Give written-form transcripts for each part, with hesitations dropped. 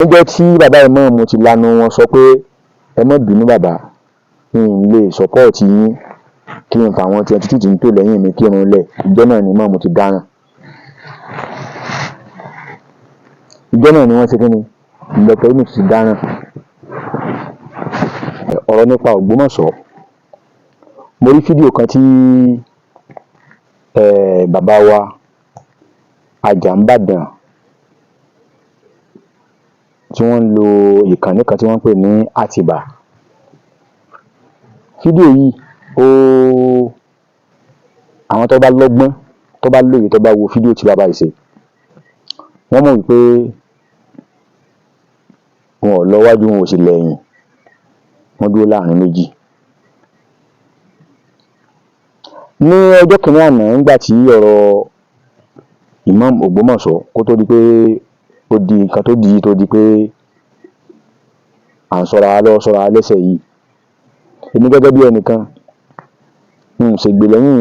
Níjọ́ tí bàbá ìmáàmù ti lanu wọn sọ pé ẹ má bínú bàbá, n lè sọ́pọ́ọ̀tì yín kí n fà wọn 22 tí ń tò lẹ́yìn mi kírun lẹ̀, ìjọ́ náà ni ìmáàmù ti dáràn. Ìjọ́ náà ni wọ́n ṣe kí ni Dr. Yunus ti dáràn. Ọ̀rọ̀ nípa Ògbómọ̀ṣọ́, mo rí fídíò kan tí bàbá wa Àjàǹbàdàn tí wọ́n ń lo ìkànnì kan tí wọ́n ń pè ní Àtìbà. Fídíò yìí, ó àwọn tó bá lọ́gbọ́n, tó bá lóye, tó bá wo fídíò tí bàbá yìí ṣe, wọ́n mọ̀ wípé wọn ò lọ wájú, wọn ò sì lẹ́yìn, wọ́n dúró láàrin méjì. Ní ọjọ́ kìíní àná, nígbà tí ọ̀rọ̀ Imam Ògbómọ̀ṣọ́ kó tó di pé ó di nǹkan tó di tó di pé à ń sọra lọ́wọ́ sọra lẹ́sẹ̀ yìí, èmi gẹ́gẹ́ bí ẹnìkan n ṣègbè lẹ́yìn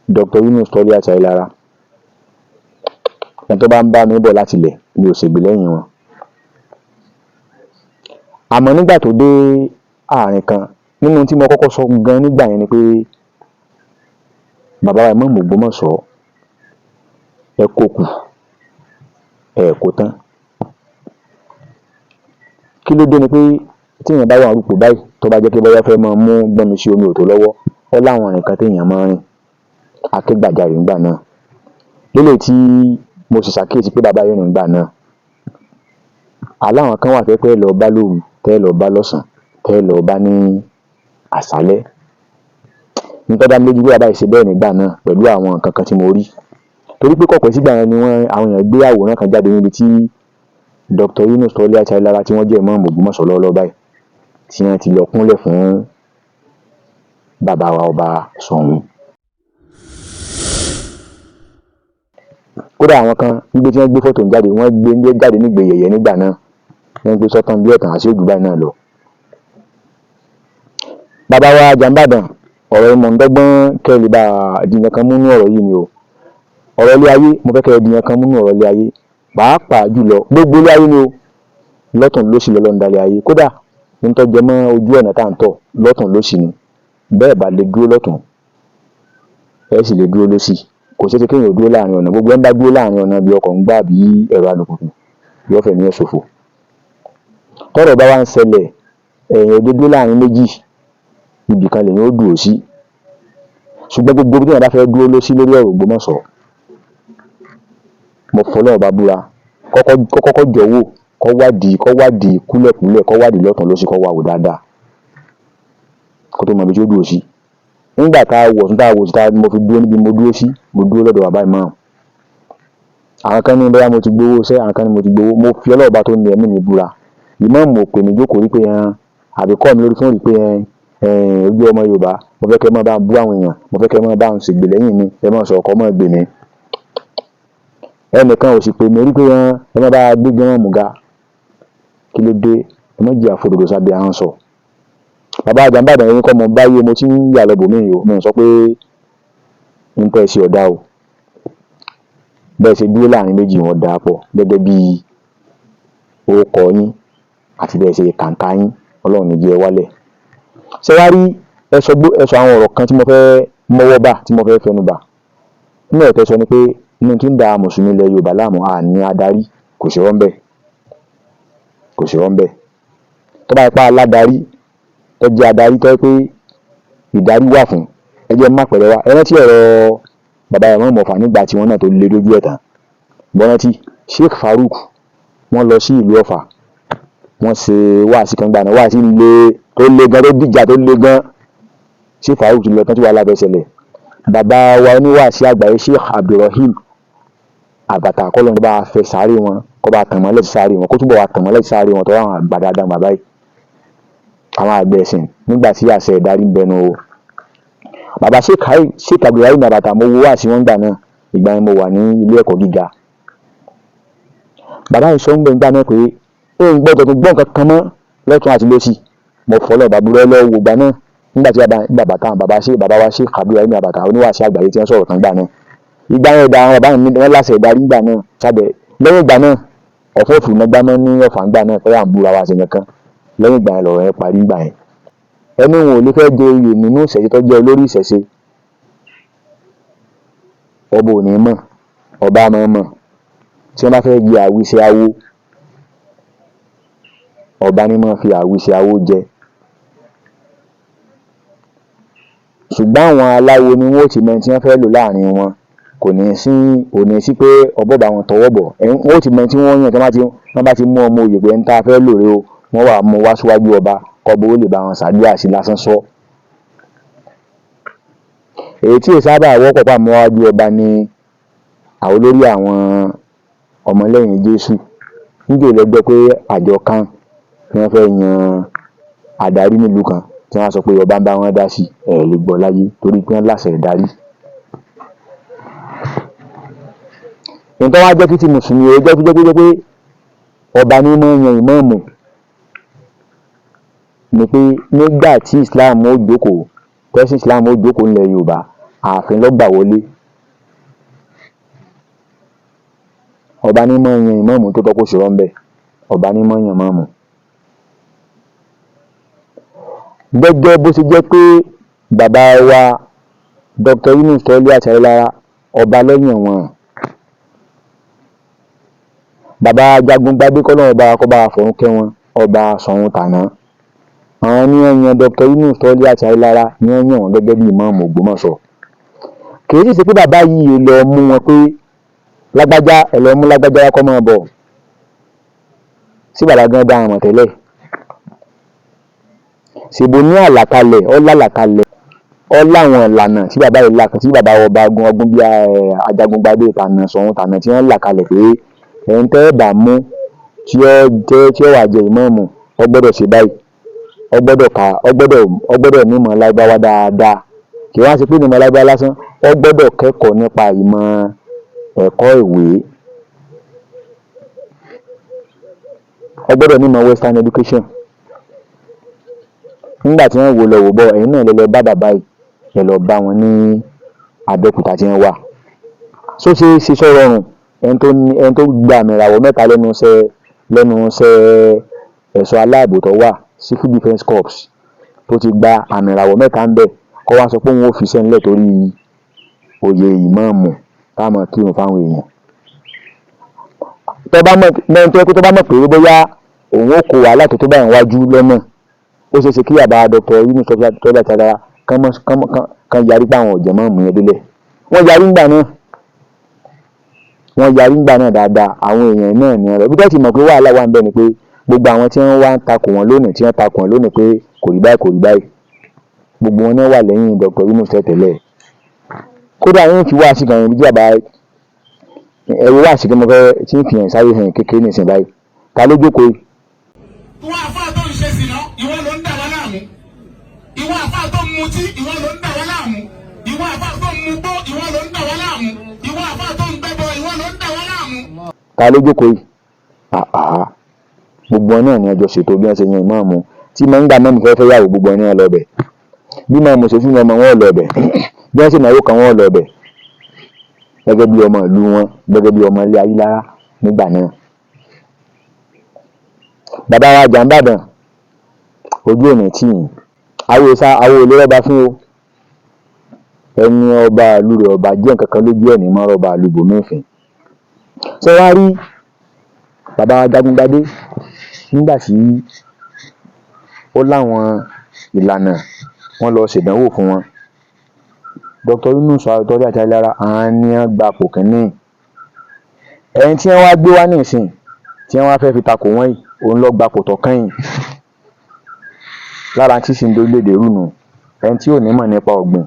Dr. Yunus Toliat Ayélára. Ẹni tó bá ń bá mi bọ̀ láti ilẹ̀, mi ò ṣègbè lẹ́yìn wọn. Àmọ́ nígbà tó dé àárín kan, nínú tí mo kọ́kọ́ sọ gan nígbà yẹn ni pé bàbá wa Imam Ògbómọ̀ṣọ́, ẹ kó kù, ẹ kó tán. Kí ló dé ni pé tí èèyàn bá wà rúpò báyìí, tó bá jẹ́ pé bóyá fẹ́ máa mú gbọ́nmi sí omi òtó lọ́wọ́, ó láwọn nǹkan téèyàn máa ń rìn akégbàjarè nígbà náà. Lélẹ̀ tí mo sì ṣàkíyèsí pé bàbá yìí rìn nígbà náà, aláwọn kan wà tẹ́ pé ẹ lọ bá lóru, tẹ́ ẹ lọ bá lọ́sàn-án, tẹ́ ẹ lọ bá ní àṣálẹ́. Nítorí dá mi lójú pé bàbá yìí ṣe bẹ́ẹ̀ nígbà náà pẹ̀lú àwọn nǹkan kan tí mo rí. Torí pé kọ̀pẹ́ sígbà yẹn ni wọ́n àwọn èèyàn gbé àwòrán kan jáde níbi tí Dr. Yunus Toliat Ayélára tí wọ́n jẹ́ Imam Ògbómọ̀ṣọ́ lọ́wọ́lọ́wọ́ báyìí, tí wọ́n ti lọ kúnlẹ̀ fún bàbá wa ọba Ṣọ̀ún. Kódà àwọn kan níbi tí wọ́n gbé fọ́tò jáde, wọ́n gbé jáde nígbè yẹ̀yẹ́ nígbà náà, wọ́n gbé sọ́tàn bí ọ̀tàn àti òjò báyìí náà lọ. Bàbá wa Àjàǹbàdàn, ọ̀rọ̀ ìmọ̀ ǹdọ́gbọ́n kẹ́ ẹ lè bá di nǹkan kan mú nínú ọ̀rọ̀ yìí ni o. Ọ̀rọ̀ ilé ayé, mo fẹ́ kẹ́ ẹ di nǹkan kan mú nínú ọ̀rọ̀ ilé ayé, pàápàá jùlọ gbogbo ilé ayé ni o, lọ́tùn lósì lọ́lọ́run dá ilé ayé. Kódà ní tó jẹ mọ́ ojú ọ̀nà tá à ń tọ̀ lọ́tùn lósì ni. Bẹ́ẹ̀ bá lè dúró lọ́tùn, ẹ sì lè dúró lósì. Kò ṣeé ṣe kéèyàn dúró láàrin ọ̀nà. Gbogbo ẹni bá dúró láàrin ọ̀nà bí ọkọ̀ ń gbà bí ẹ̀rọ alùpùpù, yóò fẹ̀mí ẹ̀ ṣòfò. Tọ́rọ̀ bá wá ń ṣẹlẹ̀, èèyàn ò lè dúró láàrin méjì, ibì kan lèèyàn ó dúró sí. Ṣùgbọ́n gbogbo bí téèyàn bá fẹ́ dúró ló sí lórí ọ̀rọ̀ Ògbómọ̀ṣọ́, mo fọlọ́run bá búra, kọ́kọ́ jọ̀wọ́, kó wádìí, kó wádìí kúlẹ̀kúlẹ̀, kó wádìí lọ́tùn lósì, kó wá wò dáadáa kó tó mọ ibi tí ó dúró sí. Nígbà tá a wọ̀ tún tá a wò sí tá mo fi dúró níbi mo dúró sí, mo dúró lọ́dọ̀ bàbá ìmáàmù. Àwọn kan ní bóyá mo ti gbowó iṣẹ́, àwọn kan ní mo ti gbowó. Mo fi Ọlọ́run bá tó ní ẹ̀mí mi búra. Ìmáàmù ò pè mí jókòó rí pé àbí kọ́ mi lórí fóònù rí pé ojú ọmọ Yorùbá, mo fẹ́ kẹ́ ẹ máa bá ń bú àwọn èèyàn, mo fẹ́ kẹ́ ẹ máa bá ń ṣègbè lẹ́yìn mi, ẹ máa sọ̀rọ̀ kọ́ máa gbè mí. Ẹnìkan ò sì pè mí rí pé ẹ máa bá gbé gan mú ga. Kí ló dé? Ẹ má jẹ́ àfòdodo sábẹ́ ahọ́n sọ. Bàbá Àjàǹbàdàn, ẹ̀yin kọ́ mo báyé, mo ti ń yà lọ bòmíì o, mi ò sọ pé ń tẹ́ ẹ sí ọ̀dà o. Bẹ́ẹ̀ ṣe dúró láàrin méjì wọn dáa pọ̀ gẹ́gẹ́ bí orúkọ yín àti bẹ́ẹ̀ ṣe kàǹkà yín, Ọlọ́run ní jẹ́ ẹ wálẹ̀. Ṣé wá rí ẹ sọ àwọn ọ̀rọ̀ kan tí mo fẹ́ mọ́wọ́ bà, tí mo fẹ́ fẹnu bà. Nínú ọ̀rọ̀ tẹ́ sọ ni pé inú tí ń da Mùsùlùmí ilẹ̀ Yorùbá láàmú, à ní adarí, kò sí rọ́ ńbẹ̀. Kò sí rọ́ ńbẹ̀. Tó bá ipá aládarí tó jẹ́ adarí tó jẹ́ pé ìdarí wà fún, ẹ jẹ́ má pẹ̀rẹ̀ wá. Ẹ rántí ọ̀rọ̀ bàbá Ìmáàmù Ọ̀fà nígbà tí wọ́n náà tó lé dójú ẹ̀ tán. Mo rántí Sheikh Farouk, wọ́n lọ sí ìlú Ọ̀fà, wọ́n ṣe wáàsí kan gbà náà, wáàsí le tó le gan, tó dìjà tó le gan. Sheikh Farouk ti lọ tán tí wàhálà fẹ́ ṣẹlẹ̀. Bàbá wa oníwàásí àgbáyé Sheikh Abdulrahim Àbàtà, kọ́lọ́run bá fẹ́ sáré wọn, kó bá tàn mọ́lẹ̀ sí sáré wọn, kó túbọ̀ wá tàn mọ́lẹ̀ sí sáré wọn, tọ́ra àwọn àgbà dáadáa bàbá yìí, àwọn àgbẹ̀ ẹ̀sìn nígbà tí àṣẹ ìdarí ń bẹnu o. Bàbá Sheikh Abdulrahim Àbàtà, mo wo wáàsí wọn gbà náà, ìgbà yẹn mo wà ní ilé ẹ̀kọ́ gíga. Bàbá yìí sọ ń bẹ̀ nígbà náà pé ń gbọ́dọ̀ tó gbọ́ nǹkan kan mọ́ lọ́tún àti lósì. Mo fọlọ́ bàbúrẹ́ lọ́wọ́ wò gbà náà nígbà tí bàbá táwọn bàbá ṣe bàbá wa Sheikh Abdulrahim Àbàtà oníwàásí àgbáyé tí wọ́n sọ̀rọ̀ tán gbà náà. Ìgbà yẹn ìdá àwọn bàbá mi wọ́n láṣẹ ìdarí gbà náà sábẹ̀. Lẹ́yìn ìgbà náà Ọ̀fọ̀ òfin náà mọ́ ní Ọ̀fà ńgbà náà pé à ń búra wa ṣe nǹkan. Lẹ́yìn ìgbà yẹn lọ̀rọ̀ yẹn parí ńgbà yẹn. Ẹni wọn ò lè fẹ́ jẹ oyè nínú ìṣẹ̀ṣe tó jẹ́ olórí ìṣẹ̀ṣe. Ọba ò ní mọ̀, ọba máa ń mọ̀. Tí wọ́n bá fẹ́ jẹ àwíṣẹ awo, ọba ní máa fi àwíṣẹ awo jẹ. Ṣùgbọ́n àwọn aláwo ni wọ́n ó ti mọ ẹni tí wọ́n fẹ́ lò láàrin wọn. Kò ní sí, kò ní sí pé ọba ó bá wọn tọwọ́ bọ̀. Wọ́n ó ti mọ ẹni tí wọ́n yàn tí wọ́n bá ti mú ọmọ oyè pé ẹni tá a fẹ́ lò rèé o. Wọ́n wá mú wá síwájú ọba kọ́ba ó lè bá wọn ṣàdúrà sí lásán sọ. Èyí tí ò sábà wọ́pọ̀ pa mú wájú ọba ni àwọn olórí àwọn ọmọlẹ́yìn Jésù. Níjẹ́ lẹ gbọ́ pé àjọ kan tí wọ́n fẹ́ yan adarí nílùú kan tí wọ́n á sọ pé ọba ń bá wọn dá sí, ẹ̀ lè gbọ́ láyé torí pé wọ́n láṣẹ ìdarí. Nǹkan wá jẹ́ kí ti mùsùlùmí ó jẹ́ jẹ́ pé ọba ní máa ń yan ìmáàmù ni pé nígbà tí Islam ó jókòó, tẹ́sí Islam ó jókòó nílẹ̀ Yorùbá, ààfin ló gbà wọlé. Ọba ní máa ń yan ìmáàmù tó tọ́ kó ṣe rọ́ ńbẹ̀. Ọba ní máa ń yan ìmáàmù. Gẹ́gẹ́ bó ṣe jẹ́ pé bàbá wa Dr. Yunus Tọ́lé Àtàyélára ọba ló yàn wọ́n. Bàbá Jagungbadé kọ́lọ́run ọba kó bá wa fọ̀run kẹ́ wọn, ọba Ṣọ̀ún tàná. Àwọn ni wọ́n yan Dr. Yunus Tọ́lé Àtàyélára ni wọ́n yàn wọ́n gẹ́gẹ́ bí ìmáàmù Ògbómọ̀ṣọ́. Kì í sì ṣe pé bàbá yìí lọ mú wọn pé lágbájá ẹ lọ mú lágbájá wá kó máa bọ̀. Sí bàbá gan dá wọn mọ̀ tẹ́lẹ̀? Ṣèbó ní àlàkalẹ̀, ó lálàkalẹ̀, ó láwọn ìlànà tí bàbá yìí là, tí bàbá ọba ọgbọ́n bí Ajagungbadé tàná Ṣọ̀ún tàná tí wọ́n là kalẹ̀ pé ẹni tẹ́ ẹ bá mú tí ó jẹ́ tí ó wà jẹ ìmáàmù, ó gbọ́dọ̀ ṣe báyìí, ó gbọ́dọ̀ kà, ó gbọ́dọ̀ nímọ̀ Lárúbáwá dáadáa. Kì í wá ṣe pé nímọ̀ Lárúbáwá lásán, ó gbọ́dọ̀ kẹ́kọ̀ọ́ nípa ìmọ̀ ẹ̀kọ́ ìwé. Ó gbọ́dọ̀ nímọ̀ Western education. Nígbà tí wọ́n wò lọ wò bọ̀, ẹ̀yin náà lẹ lọ bá bàbá yìí, ẹ lọ bá wọn ní Abẹ́òkúta tí wọ́n wà. Ṣó ṣe é ṣe sọ rọrùn ẹni tó ní, ẹni tó gba àmì ìràwọ̀ mẹ́ta lẹ́nu iṣẹ́ ẹ̀ṣọ́ aláàbò tó wà, Civil Defence Corps, tó ti gba àmì ìràwọ̀ mẹ́ta ń bẹ̀, kó wá sọ pé òun ò fi iṣẹ́ ńlẹ̀ torí oyè ìmáàmù tá a máa kírun fáwọn èèyàn. Tó bá mọ̀, lẹ́ni tó yẹ pé tó bá mọ̀ pé bóyá òun ó kó wàhálà tó tó báyìí wájú lọ́nà, ó ṣeé ṣe kí bàbá Dr. Yunus Tọ́lé Àtàyélára kán yarí pé àwọn ò jẹ́ ìmáàmù yẹn délẹ̀. Wọ́n yarí ńgbà náà. Wọ́n yarí ńgbà náà dáadáa. Àwọn èèyàn náà ní ọ̀rọ̀. Ibi tẹ́ ti mọ̀ pé wàhálà wà ńbẹ̀ ni pé gbogbo àwọn tí wọ́n wá ń takò wọ́n lónìí, tí wọ́n takò wọ́n lónìí pé kò rí báyìí, kò rí báyìí, gbogbo wọn náà wà lẹ́yìn Dr. Yunus tẹ́tẹ́lẹ̀. Kódà yín fi wáàsí kan ibi tí bàbá ẹ̀rọ wáàsí kan mo fẹ́ tí ń fi hàn sáyé hàn kékeré nìsín báyìí. Ta ló jókòó yìí? Ìwọ àfáà tó ń ṣe sìná, ìwọ ló ń dà wá láàmú. Ìwọ àfáà tó ń mutí, ìwọ ló ń dà wá láàmú. Ìwọ àfáà tó ń mugbó, ìwọ ló ń dà wá láàmú. Ìwọ àfáà tó ń gbẹ́bọ, ìwọ ló ń dà wá láàmú. Ta ló jókòó yìí? Àhàhà. Gbogbo wọn náà ni ọjọ́ ṣètò bí wọ́n ṣe yan ìmáàmù. Tí mọ̀ ń gbà mọ́mù fẹ́ fẹ́ yàwó, gbogbo wọn ni wọ́n lọ bẹ̀. Bí mọ̀mù ṣe fún ọmọ wọn lọ bẹ̀. Bí wọ́n ṣe náwó kan wọn lọ bẹ̀. Gẹ́gẹ́ bí ọmọ ìlú wọn, gẹ́gẹ́ bí ọmọ ilé Ayílára nígbà náà. Bàbá wa Jàǹbàdàn, ojú ò ní tì yín. Awo sá, awo ò lè rọ́ba fún o. Ẹni ọba ìlú rẹ̀ ọba jẹ́ nǹkan kan lójú ẹ̀ ní mọ́ rọ́ba ìlú bòmíì fín. Ṣé wàá rí bàbá wa Jagungbadé nígbà tí ó láwọn ìlànà wọ́n lọ ṣèdánwò fún wọn. Dr. Yunus Tọ́lé Àtàyélára àwọn ni wọ́n gbapò kínní. Ẹni tí wọ́n wá gbé wá nísìn tí wọ́n wá fẹ́ fi takò wọ́n yìí, òun ló gbapò tó kẹ́yìn. Lára tí sì ń dorílẹ̀-èdè rú nù. Ẹni tí ò ní mọ̀ nípa ọ̀gbìn,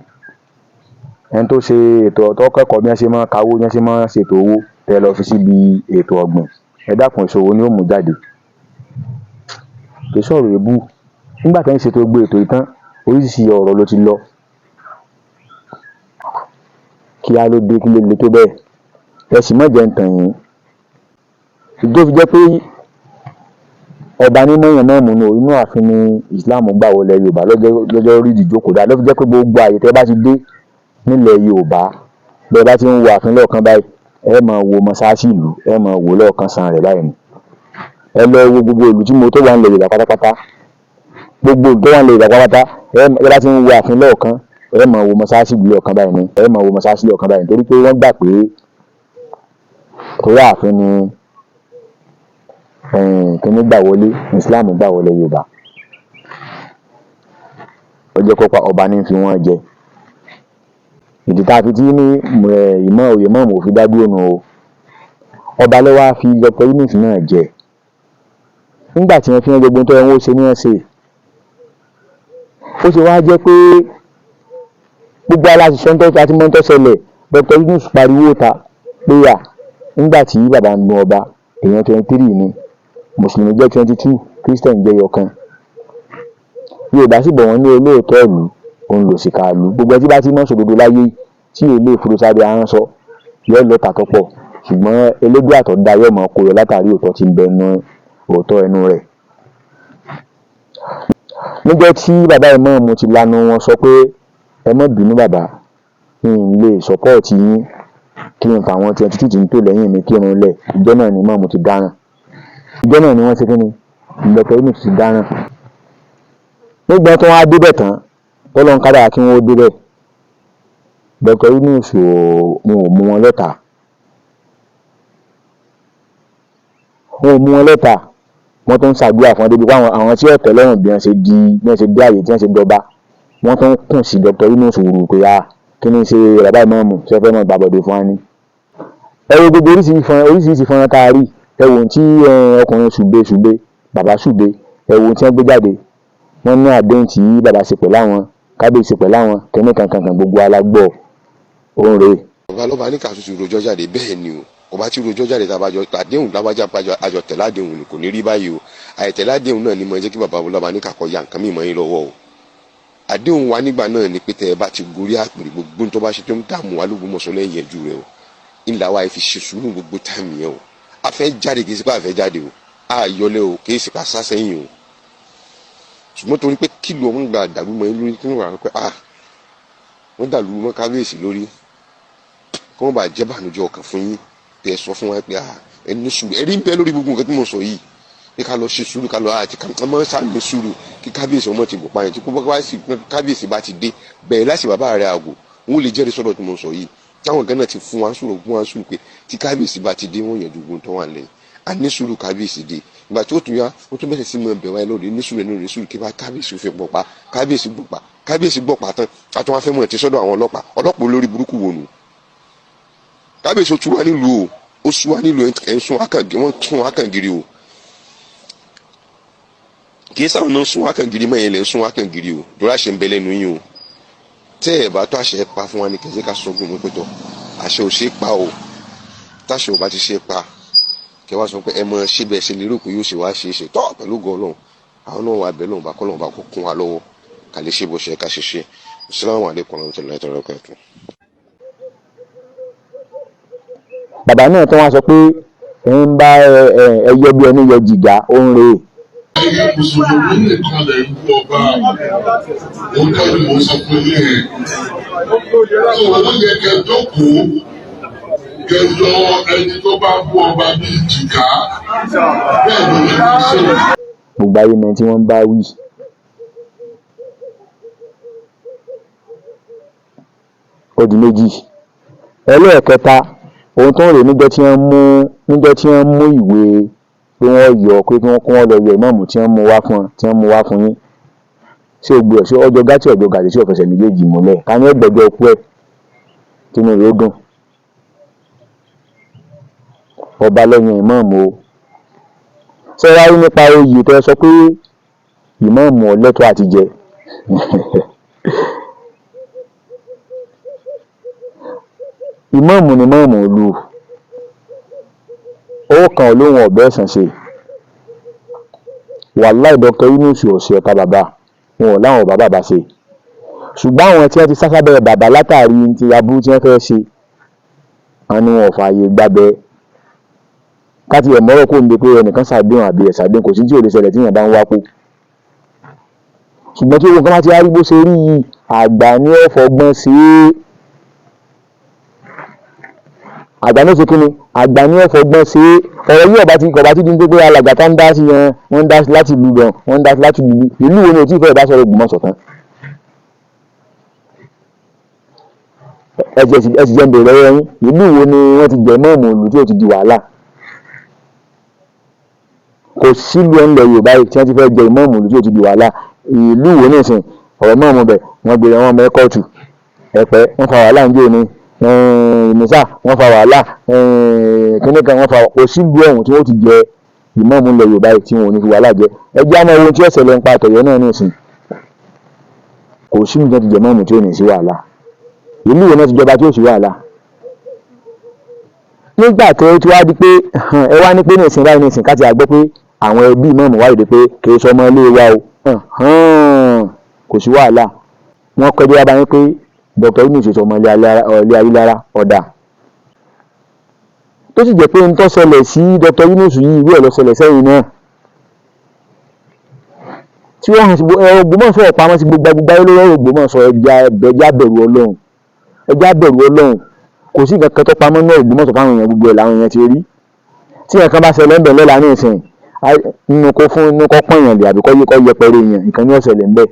ẹni tó ṣe ètò tó kẹ́kọ̀ọ́ bí wọ́n ṣe máa ń kawó, bí wọ́n ṣe máa ń ṣètò owó tẹ́ lọ fi síbi ètò ọ̀gbìn. Ẹ dákun, èso wo ni ó mú jáde? Kì í sọ̀rọ̀ èébú. Nígbà tí wọ́n ṣètò gbogbo ètò yìí tán, oríṣiríṣi ọ̀rọ̀ ló ti lọ. Kí á ló dé, kí ló le tó bẹ́ẹ̀? Ẹ sì má jẹ́ ń tàn yín. Ìdí tó fi jẹ́ pé ọba ní mọ̀yàn náà mú inú ààfin ni Islam gbà wọlé Yorùbá lọ́jọ́ lọ́jọ́ rí ìdíjókòó dáa. Ló fi jẹ́ pé gbogbo àyè tẹ́ bá ti dé nílẹ̀ Yorùbá, bẹ́ẹ̀ bá ti ń wo ààfin lọ́ọ̀kan báyìí, ẹ máa wo mọ́ṣáláṣí ìlú, ẹ máa wò lọ́ọ̀kan san rẹ̀ báyìí ni. Ẹ lọ wo gbogbo ìlú tí mo tó wà nílẹ̀ Yorùbá pátápátá, gbogbo ìlú tó wà nílẹ̀ Yorùbá pátápátá, ẹ bá ti ń wo ààfin lọ́ọ̀kan, ẹ máa wo mọ́sáàsì lọ́ọ̀kan báyìí ni, ẹ máa wo mọ́sáàsì lọ́ọ̀kan báyìí, torí pé wọ́n gbà pé torí ààfin ni kíní gbà wọlé, Islam gbà wọlé Yorùbá. Ó jẹ́ kó pa ọba ní fi wọ́n jẹ. Ìdí tá a fi tí ní ìmọ̀ òye mọ̀ọ́mù ò fi dá dúró nu o. Ọba ló wá fi Dr. Yunus náà jẹ nígbà tí wọ́n fi hàn gbogbo tó yẹ wọ́n ṣe ní wọ́n ṣe. Ó ṣe wá jẹ́ pé gbogbo aláṣẹ tó àti mọ́tò ṣẹlẹ̀. Dr. Yunus pariwo ta pé à nígbà tí bàbá ń nu ọba, èèyàn 23 ni, mùsùlùmí jẹ́ 22, Christian jẹ́ ẹyọkan. Yorùbá sì bọ̀ wọ́n ní olóòótọ́ ìlú òun lòṣìkà ìlú. Gbogbo ẹni tí bá ti mọ̀ sòdodo láyé tí ò lè fòrò sábẹ́ ahọ́n sọ yóò lọ́ta tó pọ̀, ṣùgbọ́n elédùà tó dá yóò mọ̀ kó yọ látàrí òótọ́ tí ń bẹ nú òótọ́ ẹnu rẹ̀. Níjọ́ tí bàbá ìmáàmù ti lanu wọn sọ pé ẹ má bínú bàbá, n lè sọ́pọ́ọ̀tì yín kí n fà àwọn 22 tí ń tò lẹ́yìn mi kírun lẹ̀, ìjọ́ náà ni ìmáàmù ti dáràn. Ìjọ́ náà ni wọ́n ṣe kíni, Dr. Yunus ti dáràn. Nígbà tí wọ́n á débẹ̀ tán, tọ́lọ́run kádàrá kí wọ́n ó débẹ̀, Dr. Yunus ò wọn ò mú wọn lọ́tàá, wọn ò mú wọn lọ́tàá. Wọ́n tún ń ṣàdúrà fún wọn débi pé àwọn tí ọ̀tẹ̀ lọ́rùn bí wọ́n ṣe di, bí wọ́n ṣe dé àyè tí wọ́n ṣe dọba, wọ́n tún ń kùn sí Dr. Yunus wùrù pé a kí ni ṣe bàbá ìmáàmù ṣe fẹ́ mọ̀ gbàbọ̀dé fún wa ni. Ẹ wo gbogbo oríṣiríṣi fọ́nrán tá a rí, ẹ wo ohun tí ọkùnrin ṣùgbé ṣùgbé bàbá ṣùgbé, ẹ wo ohun tí wọ́n gbé jáde. Wọ́n ní àdéhùn tí bàbá ṣe pẹ̀lú àwọn kábíyèsí ṣe pẹ̀lú àwọn kínní kankan kan, gbogbo alágbọ́ òun rèé. Bàbá lọ́ba ní kàṣù ti rojọ́ jáde, bẹ́ẹ̀ ni o. Ọba tí rojọ́ jáde tá a bá jọ àdéhùn lábájá àjọ tẹ̀lé àdéhùn ni kò ní rí báyìí o. Àìtẹ̀lé àdéhùn náà ni mo jẹ́ kí bàbá lọ́ba ní kàkọ́ ya nǹkan mímọ́ yín lọ́wọ́ o. Àdéhùn wa nígbà náà ni pé tẹ́ ẹ bá ti gorí àpèrè, gbogbo tó bá ṣe tó ń dààmú wa l'Ógbómọ̀ṣọ́ lẹ́yìn ẹ̀jú rẹ o. Ńlá wa fi ṣe sùúrù gbogbo táìmù yẹn o. A fẹ́ jáde, kì í ṣe pé a fẹ́ jáde o, a yọlé o, kì í ṣe pé a sá sẹ́yìn o. Ṣùgbọ́n torí pé kìlọ̀ wọn gba dàrú mọ́ yín lórí, kí wọ́n wà pé ah wọ́n dàrú mọ́ kábíyèsí lórí, kí wọ́n bá jẹ́ bànújẹ́ ọkàn fún yín, tẹ́ ẹ sọ fún wa pé ah ẹ ní sùúrù, ẹ rí ń bẹ lórí gbogbo nǹkan tí mo sọ yìí, pé ká lọ ṣe sùúrù, ká lọ àti ká mọ́ sá ní sùúrù kí kábíyèsí ọmọ ti gbọ̀pá yẹn. Tí kò bá sì kábíyèsí bá ti dé bẹ̀rẹ̀ láti bàbá rẹ̀ àgò, wọn lè jẹ́rìí sọ́dọ̀ tí mo sọ yìí. Táwọn kan náà ti fún wa sùúrù, fún wa sùúrù pé tí kábíyèsí bá ti dé, wọ́n yẹn gbogbo tó wà lẹ́yìn. A ní sùúrù, kábíyèsí dé. Ìgbà tí ó tún yá, ó tún bẹ̀rẹ̀ sí mọ bẹ̀ wáyé lóde ní sùúrù, ní sùúrù kí bá kábíyèsí fi gbọ̀pá, kábíyèsí gbọ̀pá, kábíyèsí gbọ̀pá tán, a tún wá fẹ́ mọ̀ ti sọ́dọ̀ àwọn ọlọ́pàá. Ọlọ́pàá olórí burúkú wo nù? Kábíyèsí ó tú wá nílùú o, ó sú wá nílùú, ẹ̀ ń sún wákàn, wọ́n sún wákàn gírí o. Kì í sáwọn náà sún wákàn gírí mọ́, yẹn lẹ́ ń sún wákàn gírí o. Lórí àṣẹ ń bẹ lẹ́nu yín o. Tẹ́ ẹ̀ bá tó àṣẹ pa fún wa ní kẹsí ká sọ gbọmọ pẹ̀tọ̀, àṣẹ ò ṣe é pa o. Táṣẹ ò bá ti ṣe é pa, kẹ wá sọ pé ẹ mọ ṣé bẹ́ẹ̀ ṣe lérò pé yóò ṣe wá ṣe é ṣe tọ́ pẹ̀lú ògo Ọlọ́run. Àwọn náà wà bẹ́ẹ̀ lọ́wọ́ bá kọ́ lọ́wọ́ bá kó kún wa lọ́wọ́ ká lè ṣe bó ṣe ká ṣe ṣe. Assalamu alaikum warahmatullahi wabarakatuh. Bàbá náà tó wá sọ pé ẹ ń bá ẹyọ bí ẹni yọ jìgá, ó ń rèé. Ẹ̀yin mùsùlùmí nìkan lè ń bú ọba, òótọ́ ni mò ń sọ fún yín yẹn. Tó o yẹ kẹ́ jókòó kẹ́ yọ ẹni tó bá bú ọba bíi jìgá, bẹ́ẹ̀ ló yẹ kí ṣe. Gbogbo ayé mọ tí wọ́n ń bá wí. Ó di méjì. Ẹlẹ́ẹ̀kẹta, ohun tó ń rèé, níjọ́ tí wọ́n mú, níjọ́ tí wọ́n mú ìwé pé wọ́n yọ, pé kí wọ́n lọ yọ ìmáàmù, tí wọ́n mú wá fún tí wọ́n mú wá fún yín, ṣé o gbé ọ̀ sí ọjọ́ gátì, ọjọ́ gàdí tí ọ̀fẹsẹ̀ méjèèjì múlẹ̀ ká ní ẹgbẹ̀jọ ọkú ẹ̀ tínú rẹ̀ ó dùn. Ọba lẹ́yìn ìmáàmù o. Ṣé wàá rí nípa oyè tẹ́ sọ pé ìmáàmù ọ̀lẹ́tọ̀ àti jẹ? Ìmáàmù ni ìmáàmù ìlú. Owó kan ò lóhun ọ̀bẹ ẹ̀sán ṣe. Wàláì Dr. Yunus ò ṣe ọ̀tá bàbá, wọn ò láwọn ò bá bàbá ṣe. Ṣùgbọ́n àwọn tí wọ́n ti sá sábẹ́ bàbá látàrí ti aburú tí wọ́n fẹ́ ṣe, àwọn ni wọn ò fààyè gbábẹ́. Ká tiẹ̀ mọ́rọ̀ kó ń bi pé ẹnìkan ṣàdéhùn àbí ẹ̀ ṣàdéhùn, kò sí tí ò lè ṣẹlẹ̀ tí èèyàn bá ń wápò. Ṣùgbọ́n tí gbogbo nǹkan bá ti wá rí bó ṣe rí yìí, àgbà ni ó fọgbọ́n ṣe é. Àgbà ní ó ṣe kí ni, àgbà ní ọ̀fọ̀gbọ́n ṣe é. Ọ̀rọ̀ yìí ọba ti kọ̀ọ̀bá ti di pé alàgbà tá ń dá sí yẹn, wọ́n ń dá sí láti ìlú gan, wọ́n ń dá sí láti ìlú. Ìlú wo ni ò tí ì fẹ́ bá sọ̀rọ̀ Ògbómọ̀ṣọ́ tán? Ẹ ti jẹ́ ń bèrè lọ́wọ́ yín, ìlú wo ni wọ́n ti jẹ mọ́ọ̀mù ìlú tí ò ti di wàhálà? Kò sílùú ẹ̀ ń lọ Yorùbá yìí tí wọ́n ti fẹ́ jẹ ìmọ̀ọ̀mù ìlú tí ò ti di wàhálà. Ìlú wo nísìn ọ̀rọ̀ mọ́ọ̀mù bẹ̀ wọ́n gbé wọn mọ́ kóòtù ẹ̀pẹ́, wọ́n fa wàhálà ń jò ní ìmísà, wọ́n fa wàhálà kíní kan, wọ́n fa. Kò sílùú ọ̀hún tí wọ́n ti jẹ ìmọ̀ọ̀mù ilẹ̀ Yorùbá yìí tí wọn ò ní fi wàhálà jẹ. Ẹ jẹ́ àmọ́ ohun tí ó ṣẹlẹ̀ ń pa àtọ̀yọ́ náà nísìn. Kò sílùú tí wọ́n ti jẹ mọ́ọ̀mù tí ò ní sí wàhálà. Ìlú wo náà ti jọba tí ò sí wàhálà? Nígbà tó ti wá di pé ẹ wá ní pé nísìn báyìí nísìn ká ti àgbọ́ pé àwọn ẹbí ìmọ̀ọ̀mù wáyé pé kì í sọmọ ilé wa o, kò sí wàhálà. Wọ́n kọjú wá bá yín pé Dr. Yunus sọmọ ilé Ayílára ọ̀dà, tó sì jẹ́ pé ń tó ṣẹlẹ̀ sí Dr. Yunus yìí ìwé ẹ̀ ló ṣẹlẹ̀ sẹ́yìn náà tí wọ́n hàn sí Ògbómọ̀ṣọ́ ọ̀pamọ́ sí gbogbo agbègbè ayé lórí Ògbómọ̀ṣọ́. Ẹja bẹ̀rù Ọlọ́run, ẹja bẹ̀rù Ọlọ́run. Kò sí nǹkan kan tó pamọ́ náà Ògbómọ̀ṣọ́ fáwọn èèyàn, gbogbo ẹ̀ làwọn èèyàn ti rí. Tí nǹkan bá ṣẹlẹ̀ ń bẹ̀ lọ́la ní ìsìn, nínú kó fún nínú kó pọ̀nyàn lè àbí kó yẹ kó yẹpẹrẹ èèyàn, nǹkan ní ọ̀sẹ̀ lẹ̀ ń bẹ̀.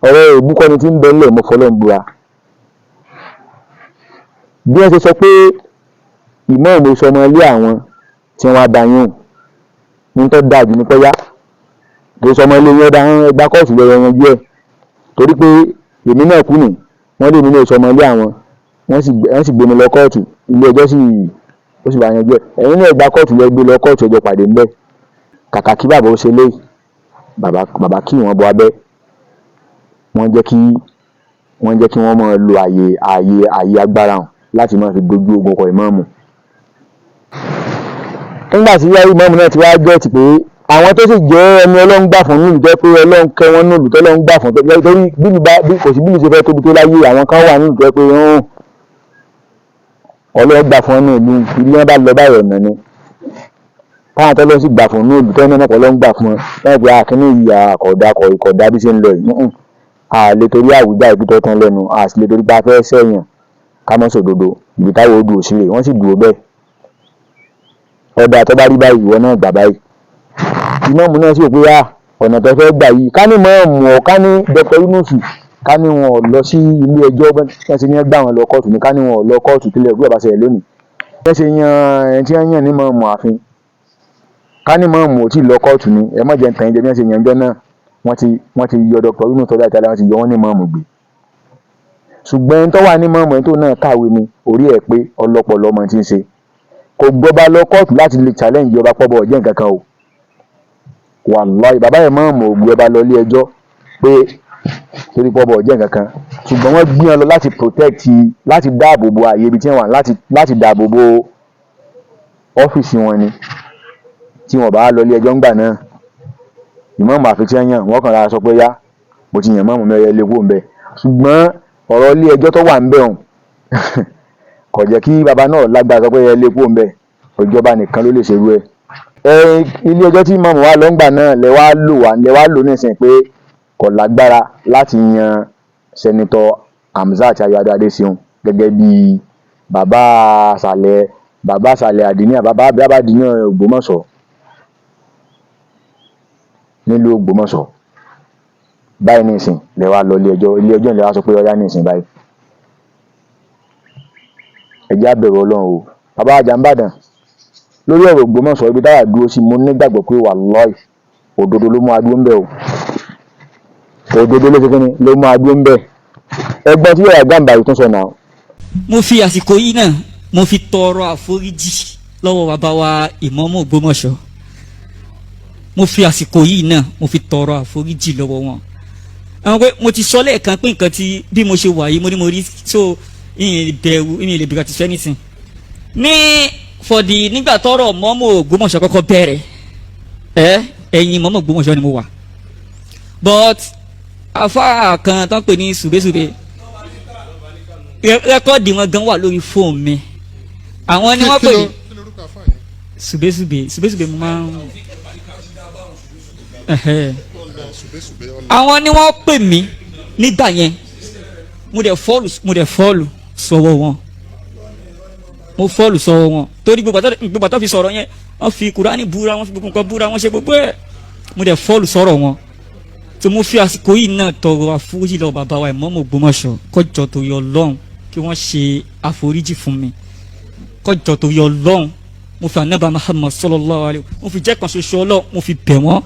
Ọ̀rọ̀ èébú kọ́ni tí ń bẹ ńlẹ̀, mo fọlọ́run búra. Bí wọ́n ṣe sọ pé ìmọ̀ọ́mù sọmọ ilé àwọn tí wọ́n á da yín ní tó dáa jù ní pẹ́yà kì í sọmọ ilé yẹn dá ẹgbà kóòtù lọ́yọ̀ yanjú ẹ̀, torí pé èmi náà kú nì wọ́n lé mi ní sọmọ ilé àwọn, wọ́n sì gbé mi lọ kóòtù, ilé ẹjọ́ sì ó sì bá yanjú ẹ̀. Ẹ̀yin náà ẹgbà kóòtù lọ gbé lọ kóòtù, ẹjọ́ pàdé ńbẹ̀. Kàkà kí bàbá ó ṣe lé bàbá kí wọ́n bọ abẹ́, wọ́n jẹ́ kí wọ́n máa lo ààyè agbára hàn láti máa fi dojú ogun kọ ìmáàmù. Nígbà tí yáyí ìmáàmù náà ti wá gẹ̀ẹ́tì pé àwọn tó sì jẹ́ ẹni Ọlọ́run gbà fún nílùú, jẹ́ pé Ọlọ́run kẹ́ wọn nílùú tó Ọlọ́run gbà fún, torí bílù bá bí kò sí bílù ṣe fẹ́ tóbi tó láyé, àwọn kan wà nílùú tó jẹ́ pé Ọlọ́run gbà fún ní ìlú, ilé wọn bá lọ báyìí ọ̀nà ni táwọn tó lọ sí gbà fún ní ìlú tó ní ọ̀pọ̀ Ọlọ́run gbà fún wọn láì pé akínní yìí àkọ̀dá kọ̀dá bí ṣe ń lọ yìí. A lè torí àwùjá ìbí tó tán lẹ́nu, a sì lè torí pé a fẹ́ sẹ́yìn ká mọ́ sòdodo ibi táwọn ó dùn sí rè, wọ́n sì dúró bẹ́ẹ̀. Ọ̀dà tó bá rí báyìí ìwọ náà gbà báyìí. Ìmáàmù náà sì rò pé ọ̀nà tó fẹ́ gbà yìí, ká ní mọ̀ọ́mù ọ̀, ká ní Dr. Yunus, ká ní wọn ò lọ sí ilé ẹjọ́ bẹ́ẹ̀ tí wọ́n ṣe ní gbà wọn lọ kóòtù ni, ká ní wọn ò lọ kóòtù kílẹ̀ òkú bàbá ṣẹlẹ̀ lónìí. Wọ́n ṣe yan ẹni tí wọ́n yàn ní mọ̀ọ́mù ààfin, ká ní mọ̀ọ́mù ò tí ì lọ kóòtù ni, ẹ má jẹ́ ń tàn yín jẹ bí wọ́n ṣe yàn jọ náà. Wọ́n ti yọ Dr. Yunus tọ́jú àti wọ́n ti yọ wọ́n ní mọ̀ọ́mù gbé. Ṣùgbọ́n ẹni tó wà ní mọ̀ọ́mù ẹni tó náà kàwé ni, orí ẹ̀ pé ọlọ́pọlọ ọmọ tí ń ṣe. Kò gbọ́ba lọ kóòtù láti lè challenge ìjọba pọ́bọ̀ ọ̀jẹ̀ nǹkan kan o. Wàláhì bàbá yẹn mọ̀ọ́mù ò gbé ọba lọ ilé ẹjọ́ pé torí pọ́bọ̀ ọ̀jẹ̀ nǹkan kan. Ṣùgbọ́n wọ́n gbé wọn lọ láti protect, láti dáàbò bo ààyè ibi tí wọ́n wà, láti dáàbò bo ọ́fíìsì wọn ni. Tí wọn bá lọ ilé ẹjọ́ ńgbà náà, ìmáàmù àfi tí wọ́n yàn wọ́n kàn ra sọ pé yá mo ti yàn mọ́ọ̀mù mẹ́rẹ̀ lé kúrò ńbẹ̀. Ṣùgbọ́n ọ̀rọ̀ ilé ẹjọ́ tó wà ńbẹ̀ ọ̀hún kò jẹ́ kí bàbá náà lágbára sọ pé ẹ lé kúrò ńbẹ̀, ìjọba nìkan ló lè ṣerú ẹ̀. Ilé ẹjọ́ tí ìmáàmù wa lọ ńgbà náà lẹ wá lò nísìnyí pé kò lágbára láti yan Sẹ́nitọ́ Hamzat Ayọ̀adé Adéṣeun gẹ́gẹ́ bí bàbá àṣàlẹ̀ àdínní, bàbá àdínní Ògbómọ̀ṣọ́ nílùú Ògbómọ̀ṣọ́. Báyìí nísìn lẹ wá lọ ilé ẹjọ́ lẹ wá sọ pé ọyá nísìn báyìí. Ẹ jẹ́ á bẹ̀rù Ọlọ́run o. Bàbá Àjàǹbàdàn lórí ọ̀rọ̀ Ògbómọ̀ṣọ́ ibi táwa dúró sí, mo nígbàgbọ́ pé wàláhì òdodo ló mú adúró ń bẹ̀ o. Òdodo ló ṣe kí ni ló mú adúró ń bẹ̀. Ẹgbọ́n tí Yàyà Gàmbàrí tún sọ náà. Mo fi àsìkò yìí náà mo fi tọrọ àforíjì lọ́wọ́ bàbá wa ìmáàmù Ògbómọ̀ṣọ́. Mo fi àsìkò yìí náà mo fi tọrọ àforíjì lọ́wọ́ wọn. Àwọn pé mo ti sọ lẹ́ẹ̀kan pé nǹkan tí bí mo ṣe wà yìí mo ní mo rí so ìyìn bẹ̀rù ìyìn lè bẹ̀rù àti sọ anything. Ní fọ̀dì nígbà tọ́rọ̀ mọ́mọ́ Ògbómọ̀ṣọ́ kọ́kọ́ bẹ̀rẹ̀ ẹ̀yìn mọ́mọ́ Ògbómọ̀ṣọ́ ni mo wà. But afá kan tó ń pè ní sùbẹ́sùbẹ́ rẹ́kọ́ọ̀dì wọn gan wà lórí fóònù mi. Àwọn ni wọ́n pè ní sùbẹ́sùbẹ́ sùbẹ́sùbẹ́ mo máa ń àwọn ni wọ́n pè mí nígbà yẹn. Mo dẹ̀ fọ́ọ̀lù sọ́wọ́ wọn. Mo fall sọ́wọ́ wọn torí gbogbo àtọ́ fi sọ̀rọ̀ yẹn, wọ́n fi Kùránì búra, wọ́n fi gbogbo nǹkan búra, wọ́n ṣe gbogbo ẹ̀. Mo dẹ̀ fall sọ̀rọ̀ wọn. Tí mo fi àsìkò yìí náà tọrọ àforíjì lọ bàbá wa Ìmáàmù Ògbómọ̀ṣọ́, kọjọ torí Ọlọ́run kí wọ́n ṣe àforíjì fún mi, kọjọ torí Ọlọ́run. Mo fi Ànábì Muhammad sallallahu alaihi, mo fi jẹ́ kan ṣoṣo Ọlọ́run, mo fi bẹ̀ wọ́n.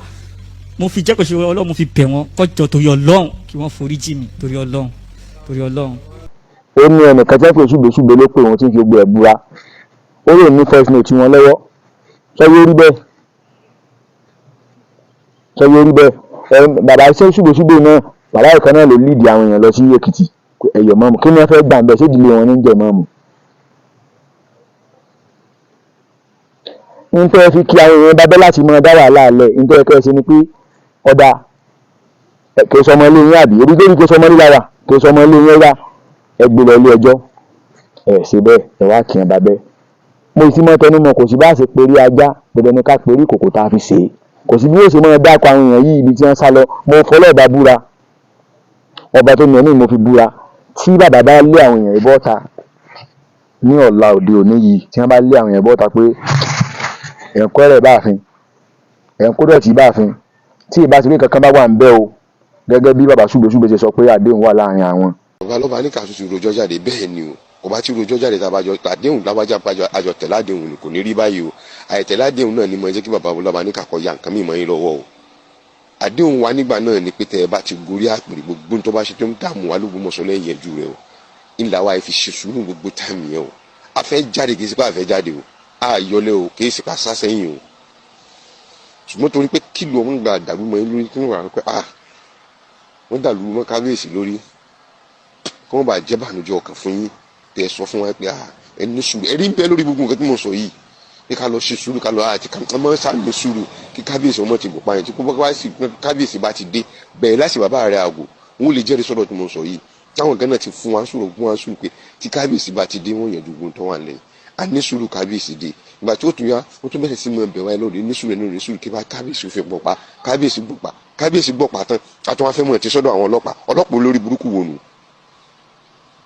Mo fi jẹ́ kan ṣoṣo Ọlọ́run, mo fi bẹ̀ wọ́n, kọjọ torí Ọlọ́run kí wọ́n foríjì mi, torí Ọlọ́run, torí Ọlọ́run. Ó ní ẹnìkan tí wọ́n pè ṣùgbẹ́ṣùgbẹ́ ló pè wọ́n tí ń fi gbogbo ẹ̀ búra. Ó lè ní voice note wọn lọ́wọ́. Sọ́yọ́ rí bẹ́ẹ̀, sọ́yọ́ rí bẹ́ẹ̀. Ẹ bàbá iṣẹ́ ṣùgbẹ́ṣùgbẹ́ náà, bàbá ìkan náà ló lídìí àwọn èèyàn lọ sí Èkìtì. Ẹ̀yọ̀ mọ́mù, kí ni wọ́n fẹ́ gbà ń bẹ̀? Ṣé ìdílé wọn ní jẹ̀ mọ́mù? Ń tẹ́ fi kí àwọn èèyàn bábẹ́ láti máa dá wàhálà lẹ̀. Ń tẹ́ kẹ́ ẹ ṣe ni pé ọ̀dà kò sọmọ ilé yín, àbí ebi tó ní kò sọmọ ilé lára, kò sọmọ ilé yín rà, ẹ gbé lọ ilé ẹjọ́. Ẹ ṣe bẹ́ẹ̀, ẹ wá kí ẹ bábẹ́. Mo sì mọ tẹnu mọ́, kò sí bá ṣe perí ajá, dandan ni ká perí kòkò tá a fi ṣe é. Kò sí bí yóò ṣe máa dákọ àwọn èèyàn yìí ibi tí wọ́n sá lọ. Mo fọlọ́ ọba búra, ọba tó ní ẹ̀mí mo fi búra, tí bàbá bá lé àwọn èèyàn bọ́ta ní ọ̀la òde òní yìí, tí wọ́n bá lé àwọn èèyàn bọ́ta pé ẹ̀ ń kọ́ ẹ̀rẹ̀ báàfin, ẹ̀ ń kó dọ̀tí báàfin, tí ìbá ti rí kankan bá wà ń bẹ́ o, gẹ́gẹ́ bí bàbá ṣùgbẹ́ṣùgbẹ́ ṣe sọ pé àdéhùn wà láàrin àwọn. Bàbá lọ́ba ní kàṣù ti rojọ́ jáde. Bẹ́ẹ̀ ni o, ọba tí rojọ́ jáde tá a bá jọ àdéhùn lábájá àjọ tẹ̀lé àdéhùn ni, kò ní rí báyìí o. Àìtẹ̀lé àdéhùn náà ni mo jẹ́ kí bàbá lọ́ba ní kàkọ́ ya nǹkan mímọ́ yín lọ́wọ́ o. Àdéhùn wa nígbà náà ni pé tẹ́ ẹ bá ti gorí àpèrè, gbogbo tó bá ṣe tó ń dààmú wa l'Ógbómọ̀ṣọ́ lẹ́yìn ẹ̀jú rẹ o, ńlá wa fi ṣe sùúrù gbogbo táìmù yẹn o. A fẹ́ jáde, kì í ṣe pé a fẹ́ jáde o, a yọlé o, kì í ṣe pé a sá sẹ́yìn o. Ṣùgbọ́n torí pé kí ló ń gba dàrú mọ́ yín lórí, kí wọ́n wà pé ah, wọ́n dàrú mọ́ kábíyèsí lórí, kí wọ́n bá jẹ́ bànújẹ́ ọkàn fún yín. Tẹ́ ẹ sọ fún wa pé ah, ẹ ní sùúrù, ẹ rí bẹ́ẹ̀ lórí gbogbo nǹkan tí mo sọ yìí, pé ká lọ ṣe sùúrù, ká lọ àti ká ọmọ sá ní sùúrù kí kábíyèsí ọmọ ti bò pa yẹn. Tí kò bá sí kábíyèsí bá ti dé bẹ̀rẹ̀ láti bàbá rẹ̀ àgò, wọn ò lè jẹ́rìí sọ́dọ̀ tí mo sọ yìí. Táwọn kan náà ti fún wa sùúrù, fún wa sùúrù pé tí kábíyèsí bá ti dé, wọ́n yẹn gbogbo tó wà lẹ́yìn. A ní sùúrù, kábíyèsí dé. Ìgbà tí ó tún yá, ó tún bẹ̀rẹ̀ sí mọ bẹ̀ wáyé lónìí, ní sùúrù, ní sùúrù kí bá kábíyèsí fi gbọ̀ pa. Kábíyèsí gbọ̀ pa, kábíyèsí gbọ̀ pa tán, a tún wá fẹ́ mọ̀ ti sọ́dọ̀ àwọn ọlọ́pàá. Ọlọ́pàá olórí burúkú wò nù?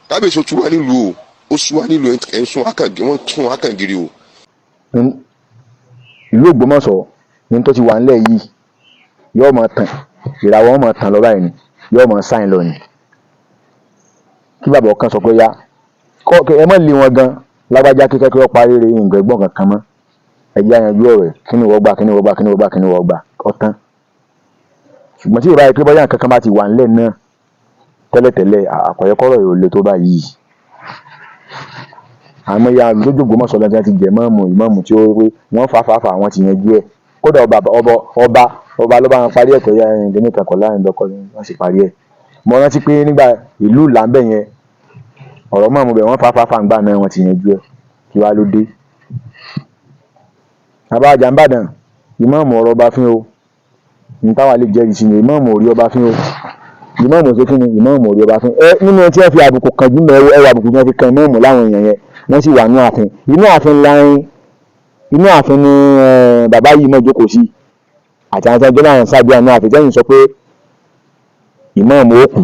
Kábíyèsí ó tú wá nílùú o, ó sú wá nílùú, ẹ̀ ń sún wọ́n tún wá kàn gírí o. Ìlú Ògbómọ̀ṣọ́ ní tó ti wà ńlẹ̀ yìí, yóò máa tàn, ìràwọ̀ máa tàn lọ báyìí ni, yóò máa sáìn lọ ni. Kí bàbá ọkàn sọ pé yá, ẹ má lé wọn gan lágbájá, kíkẹ́ kí wọ́n parí rẹ̀ ìgbẹ́ gbọ́n kankan mọ́. Ẹ jẹ́ àyànjú ọ̀rọ̀ ẹ̀. Kí ni wọ́n gbà, kí ni wọ́n gbà, kí ni wọ́n gbà, kí ni wọ́n gbà, ọ̀tán. Ṣùgbọ́n tí ìbá yẹ pé bóyá nǹkan kan bá ti wà ńlẹ̀ náà tẹ́lẹ̀tẹ́lẹ̀, àkọ́yẹ́kọ́rọ̀ yóò le tó báyìí. Àmọ́ ya lójú Ògbómọ̀ṣọ́ gan tí wọ́n ti jẹ mọ́ọ̀mù ìmọ̀ọ́mù tí ó pé wọ́n fà fà fà, wọ́n ti yanjú ẹ̀. Kódà ọba ọba ọba ọba ló bá wọn parí ẹ̀ pé ẹ̀yìn kìíní kan kọ̀ láàrin lọ́kọ̀, wọ́n sì parí ẹ̀. Mo rántí pé nígbà ìlú làǹbẹ̀ yẹn, ọ̀rọ̀ mọ́ọ̀mù bẹ̀, wọ́n fà fà fà ń gbà náà, wọ́n ti yanjú ẹ̀. Kí wàá ló dé? Bàbá Àjàǹbàdàn, ìmọ̀ọ́mù ọ̀rọ̀ ọba fín o. Ní táwa lè jẹ́rìí sí ni ìmọ̀ọ́mù ò rí ọba fín o. Ìmọ̀ọ́mù ṣe kí ni? Ìmọ̀ọ́mù ò rí ọba fín. Ẹ nínú tí wọ́n fi àbùkù kan jù mọ́, ẹ wọ àbùkù tí wọ́n fi kan ìmọ̀ọ́mù láwọn èèyàn yẹn, wọ́n sì wà ní ààfin. Inú ààfin láyín, inú ààfin ni bàbá yìí mọ̀ jókòó sí àti àwọn tí wọ́n jẹ́ láwọn sábẹ́ àánú ààfin tẹ́yìn sọ pé ìmọ̀ọ́mù ó kù.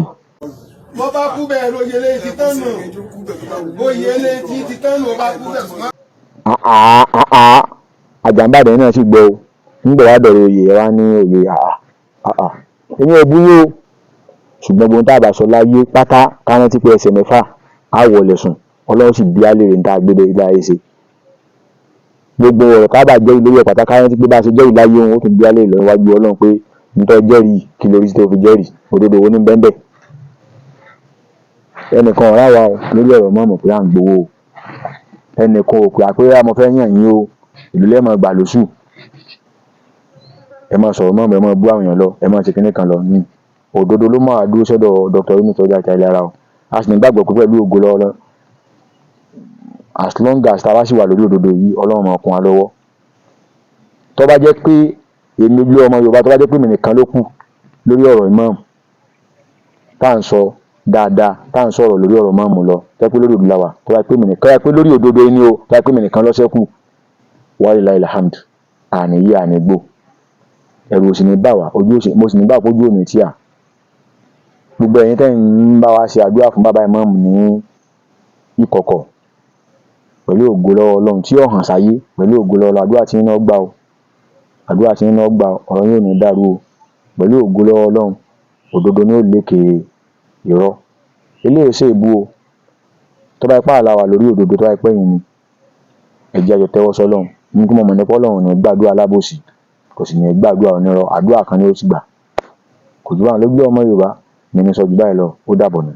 Bọ́ bá kú bẹ́ẹ̀ lóye lé ti tán nù, oyè lé ti tán nù, bá kú bẹ́ẹ̀. Àjàǹbàdàn náà sì gbọ́ o. Nígbà wàá dọ̀rọ̀ oyè, ẹ wá ní oyè. Àà, èmi ò bú yín o, ṣùgbọ́n gbogbo tá a bá sọ láyé pátá, ká rántí pé ẹsẹ̀ mẹ́fà á wọlé sùn, Ọlọ́run sì bí á lè rìn tá a gbé ilé ayé ṣe. Gbogbo ọ̀rọ̀ ká bá jẹ́rìí lórí ẹ̀ pátá, ká rántí pé bá a ṣe jẹ́rìí láyé òun, ó tún bí á lè lọ níwájú Ọlọ́run pé nítorí jẹ́rìí kí lórí tó fi jẹ́rìí, òdodo wo ní bẹ́ńbẹ́. Ẹnìkan ọ̀rá wa o lórí ọ̀rọ̀ mọ́mọ́ pé à ń gbowó o. Ẹnìkan ò pè á pé mo fẹ́ yàn yín o, ìlú lẹ́mọ̀ gbà lóṣù, ẹ máa sọ̀rọ̀ mọ́mọ́, ẹ máa bú àwọn èèyàn lọ, ẹ máa ṣe kinní kan lọ. Ní òdodo ló máa dúró sọ́dọ̀ Dr. Yunus Ọjà Àjàyí o. A sì ní gbàgbọ́ pé pẹ̀lú ògo lọ́wọ́, as long as tá a bá sì wà lórí òdodo yìí, Ọlọ́run máa kún wa lọ́wọ́. Tó bá jẹ́ pé èmi bí ọmọ Yorùbá, tó bá jẹ́ pé èmi nìkan ló kù lórí ọ̀rọ̀ imam tá à ń sọ dáadáa, tá à ń sọ̀rọ̀ lórí ọ̀rọ̀ ìmáàmù lọ, tó jẹ́ pé lórí òdodo la wà, tó bá jẹ́ pé èmi nìkan, tó jẹ́ pé lórí òdodo ni o, tó jẹ́ pé èmi nìkan ló ṣẹ́kù, walillahil hamd, àní yí àní gbò, ẹ̀rù ò sì ní bà wá, ojú ò sì, mo sì nígbà pé ojú ò ní tì á. Gbogbo ẹ̀yin tẹ́ ń bá wa ṣe àdúrà fún bàbá ìmáàmù ní Ìkọ̀kọ̀ pẹ̀lú ògo lọ́wọ́ Ọlọ́run tí ó hàn sáyé, pẹ̀lú ògo lọ́wọ́ Ọlọ́run, àdúrà tí yín náà gbà o, àdúrà tí yín náà gbà o, ọ̀rọ̀ yín ò ní dàrú o. Pẹ̀lú ògo lọ́wọ́ Ọlọ́run, òdodo ni ó lékè irọ́. Eléyìí ṣe èébú o. Tó bá ipá àlà wà lórí òdodo, tó bá ipẹ́ yìí ni, ẹ jẹ́ a jọ tẹ́wọ́ sọ́lọ́run. Ní kí mo mọ̀ nípa Ọlọ́run ní gbàdúrà alábòsí, kò sì ní gbàdúrà onírọ́, àdúrà kan ni ó sì gbà. Kò jù báyìí ló gbé ọmọ Yorùbá mi ní sọ jù báyìí lọ. Ó dàbọ̀ nù.